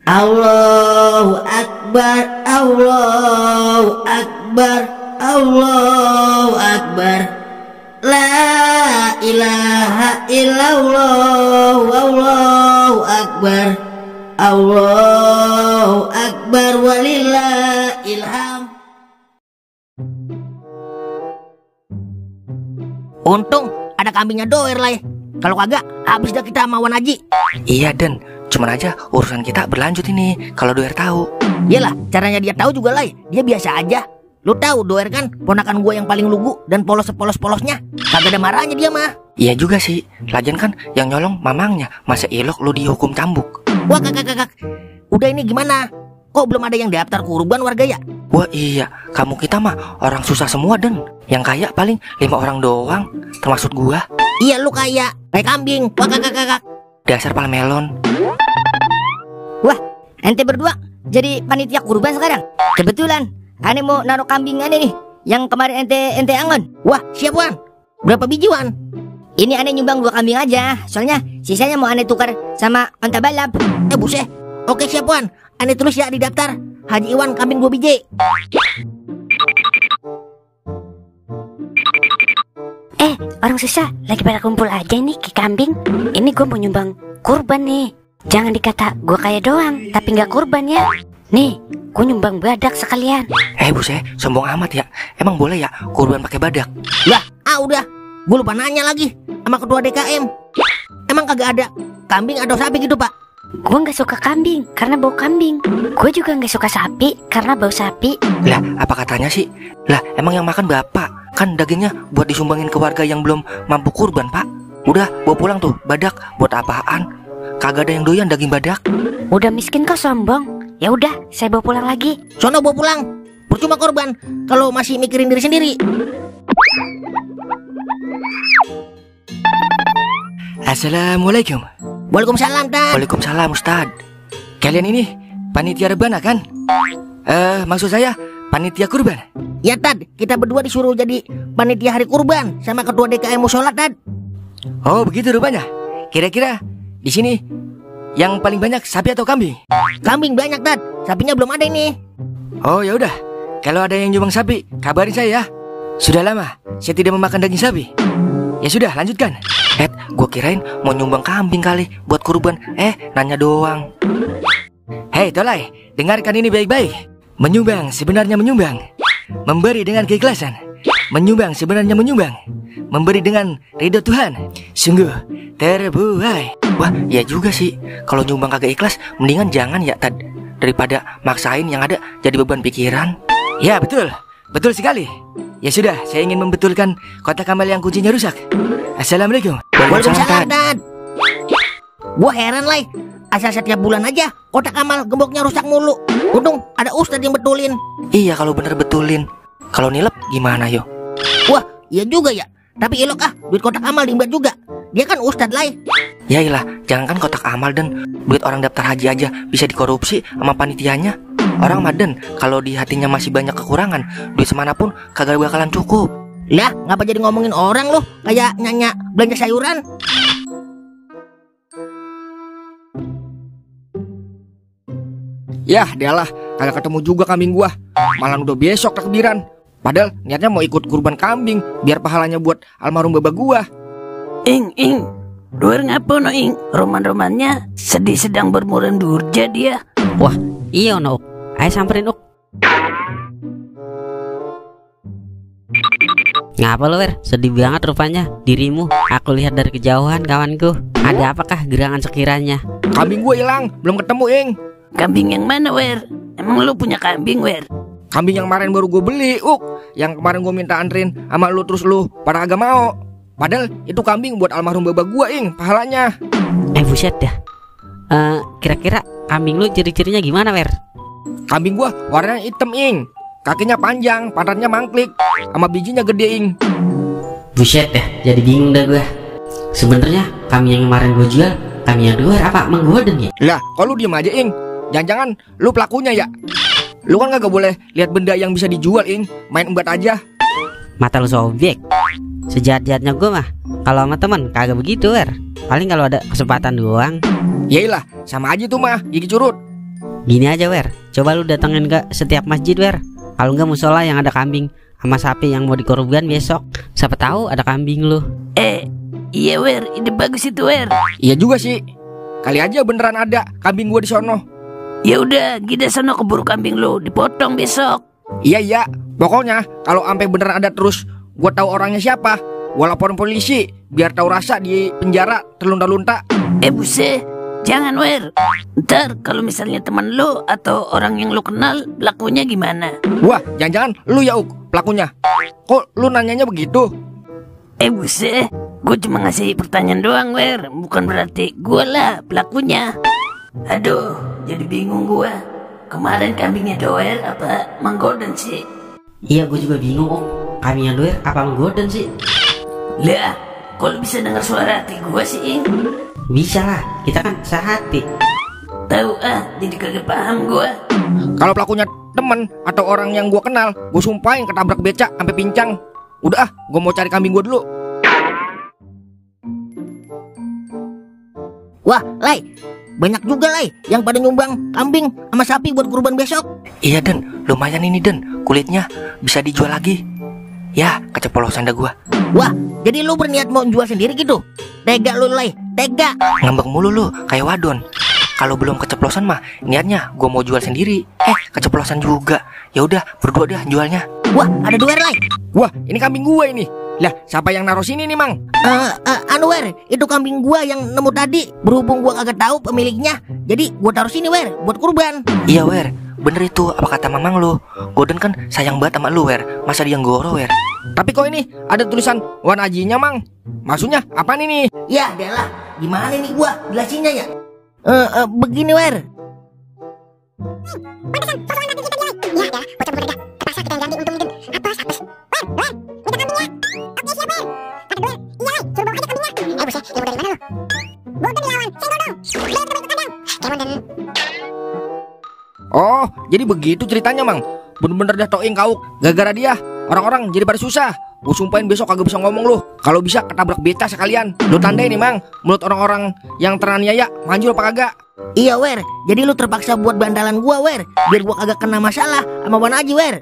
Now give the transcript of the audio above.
Allahu Akbar, Allahu Akbar, Allahu Akbar. La ilaha illallah, Allahu Akbar, Allahu Akbar, walillahil hamd. Untung ada kambingnya doer lah ya. Kalau kagak habis dah kita sama Wan Haji. Iya Den, cuman aja urusan kita berlanjut ini kalau doer tahu. Iyalah, caranya dia tahu juga lah. Dia biasa aja. Lu tahu doer kan ponakan gue yang paling lugu dan polos sepolos-polosnya. Kagak ada marahnya dia mah. Iya juga sih. Lagian kan yang nyolong mamangnya. Masa ilok lu dihukum cambuk? Wah kakak. Udah ini gimana? Kok belum ada yang daftar kurban warga ya? Wah iya, kamu kita mah orang susah semua Den. Yang kaya paling 5 orang doang, termasuk gua. Iya lu kaya, kayak kambing. Wah kakak. Dasar palmelon. Wah, ente berdua jadi panitia kurban sekarang. Kebetulan ane mau naruh kambing ane nih, yang kemarin ente angon. Wah, siap Wan. Berapa biji Wan? Ini ane nyumbang 2 kambing aja, soalnya sisanya mau ane tukar sama onta balap. Buset. Oke siap Wan. Ane tulis ya di daftar. Haji Iwan kambing 2 biji. Orang susah lagi pada kumpul aja nih ke kambing. Ini gue mau nyumbang kurban nih. Jangan dikata gue kaya doang tapi nggak kurban ya. Nih, gue nyumbang badak sekalian. Buset, sombong amat ya. Emang boleh ya kurban pakai badak? Lah, udah. Gue lupa nanya lagi sama ketua DKM. Emang kagak ada kambing atau sapi gitu Pak? Gue nggak suka kambing karena bau kambing. Gue juga nggak suka sapi karena bau sapi. Lah, apa katanya sih? Lah, emang yang makan bapak? Kan dagingnya buat disumbangin ke warga yang belum mampu kurban, Pak. Udah, bawa pulang tuh, badak. Buat apaan? Kagak ada yang doyan daging badak. Udah miskin kok sombong. Ya udah, saya bawa pulang lagi. Sono bawa pulang. Percuma korban kalau masih mikirin diri sendiri. Assalamualaikum. Waalaikumsalam, Tad. Waalaikumsalam, Ustad. Kalian ini panitia rebana kan? Maksud saya panitia kurban. Ya, Tad. Kita berdua disuruh jadi panitia hari kurban sama ketua DKM Musola, Tad. Oh, begitu rupanya. Kira-kira di sini yang paling banyak sapi atau kambing? Kambing banyak, Tad. Sapinya belum ada ini. Oh, ya udah. Kalau ada yang nyumbang sapi, kabarin saya ya. Sudah lama saya tidak memakan daging sapi. Ya sudah, lanjutkan. Gua kirain mau nyumbang kambing kali buat kurban. Nanya doang. Hei, Tolai, dengarkan ini baik-baik. Menyumbang sebenarnya menyumbang. Memberi dengan keikhlasan. Menyumbang sebenarnya menyumbang. Memberi dengan ridho Tuhan. Sungguh terbuai. Wah, ya juga sih. Kalau nyumbang kagak ikhlas, mendingan jangan ya, Tad. Daripada maksain yang ada jadi beban pikiran. Ya, betul. Betul sekali. Ya sudah, saya ingin membetulkan kotak amal yang kuncinya rusak. Assalamualaikum. Waalaikumsalam, Tad. Gua heran lah. Asal setiap bulan aja kotak amal gemboknya rusak mulu. Untung ada ustadz yang betulin. Iya, kalau bener betulin. Kalau nilep gimana yo? Wah, iya juga ya. Tapi elok duit kotak amal diimbat juga. Dia kan ustadz lah. Yailah, jangankan kotak amal dan duit orang daftar haji aja bisa dikorupsi sama panitianya. Orang maden kalau di hatinya masih banyak kekurangan, duit semanapun kagak bakalan cukup. Lah, ngapa jadi ngomongin orang loh? Kayak nyanyi belanja sayuran. Yah, dialah, kagak ketemu juga kambing gua. Malah udah besok takbiran. Padahal niatnya mau ikut kurban kambing biar pahalanya buat almarhum baba gua. Ing, luar ngapa no ing? Roman-romannya sedih sedang bermuram durja dia. Wah, iya no. Ayo samperin Uk. Ngapa lo Wer? Sedih banget rupanya dirimu. Aku lihat dari kejauhan kawanku. Ada apakah gerangan sekiranya? Kambing gua hilang, belum ketemu ing. Kambing yang mana Wer? Emang lu punya kambing Wer? Kambing yang kemarin baru gua beli Yang kemarin gua minta anterin sama lu terus lu pada agak mau. Padahal itu kambing buat almarhum baba gua ing, pahalanya. Buset dah. Kira-kira kambing lu ciri-cirinya gimana Wer? Kambing gua warnanya hitam ing, kakinya panjang, pantatnya mangklik, sama bijinya gede ing. Buset dah, jadi bingung dah gua. Sebenarnya kambing yang kemarin gua jual kambing yang luar apa Mang Godeng ya? Lah, kok lu diem aja ing? Jangan-jangan lu pelakunya ya? Lu kan kagak boleh lihat benda yang bisa dijual ing, main embat aja. Mata lu sobek. Sejahat-jahatnya gua mah kalau sama temen kagak begitu Wer. Paling kalau ada kesempatan doang. Yailah, sama aja tuh mah, gigi curut. Gini aja Wer, coba lu datengin ke setiap masjid Wer. Kalau nggak musola yang ada kambing sama sapi yang mau dikorban besok. Siapa tahu ada kambing lu. Iya Wer, ide bagus itu Wer. Iya juga sih. Kali aja beneran ada kambing gua di sono. Ya udah, kita sono keburu kambing lu dipotong besok. Iya. Pokoknya kalau sampai beneran ada terus gua tahu orangnya siapa. Gua laporin polisi biar tahu rasa di penjara terlunta-lunta. Buset, jangan Wer. Ntar kalau misalnya teman lu atau orang yang lu kenal pelakunya gimana? Wah, jangan-jangan lu ya Uk pelakunya. Kok lu nanyanya begitu? Buset, gue cuma ngasih pertanyaan doang Wer. Bukan berarti gue lah pelakunya. Aduh, jadi bingung gue. Kemarin kambingnya Doer apa Mang Gordon sih? Iya, gue juga bingung Uk. Kambingnya Doer apa Mang Gordon sih? Lah, kok lu bisa dengar suara hati gue sih, Ing? Bisa lah, kita kan sehati. Tahu jadi kagak paham gue. Kalau pelakunya temen atau orang yang gua kenal, gua sumpahin ketabrak becak sampai pincang. Udah gua mau cari kambing gua dulu. Wah, Lai, banyak juga Lai yang pada nyumbang kambing sama sapi buat kurban besok. Iya Den, lumayan ini Den, kulitnya bisa dijual lagi. Ya, keceplosan dah gua. Wah, jadi lu berniat mau jual sendiri gitu? Tega lu Lai, tega. Ngambek mulu lu, kayak wadon. Kalau belum keceplosan mah, niatnya gua mau jual sendiri. Keceplosan juga. Ya udah, berdua dah jualnya. Wah, ada Doer Lai. Wah, ini kambing gua ini. Lah, siapa yang naruh sini nih, Mang? Wer, itu kambing gua yang nemu tadi. Berhubung gua kagak tahu pemiliknya, jadi gua taruh sini Wer, buat kurban. Iya Wer, bener itu apa kata mamang lu. Gordon kan sayang banget sama lu Wer. Masa dia goro Wer? Tapi kok ini ada tulisan Wan Ajinya, Mang? Maksudnya apa nih? Ya, Dela, gimana nih gua jelasinnya ya? Begini Wer. Oh, jadi begitu ceritanya, Mang. Bener-bener dah toing kau. Gara-gara dia, orang-orang jadi pada susah. Gue sumpahin besok kagak bisa ngomong lu. Kalau bisa ketabrak beca sekalian. Lu tandai nih, Mang. Mulut orang-orang yang teraniaya manjur apa kagak? Iya Wer, jadi lu terpaksa buat bandalan gua Wer, biar gua kagak kena masalah sama Wan Aji Wer.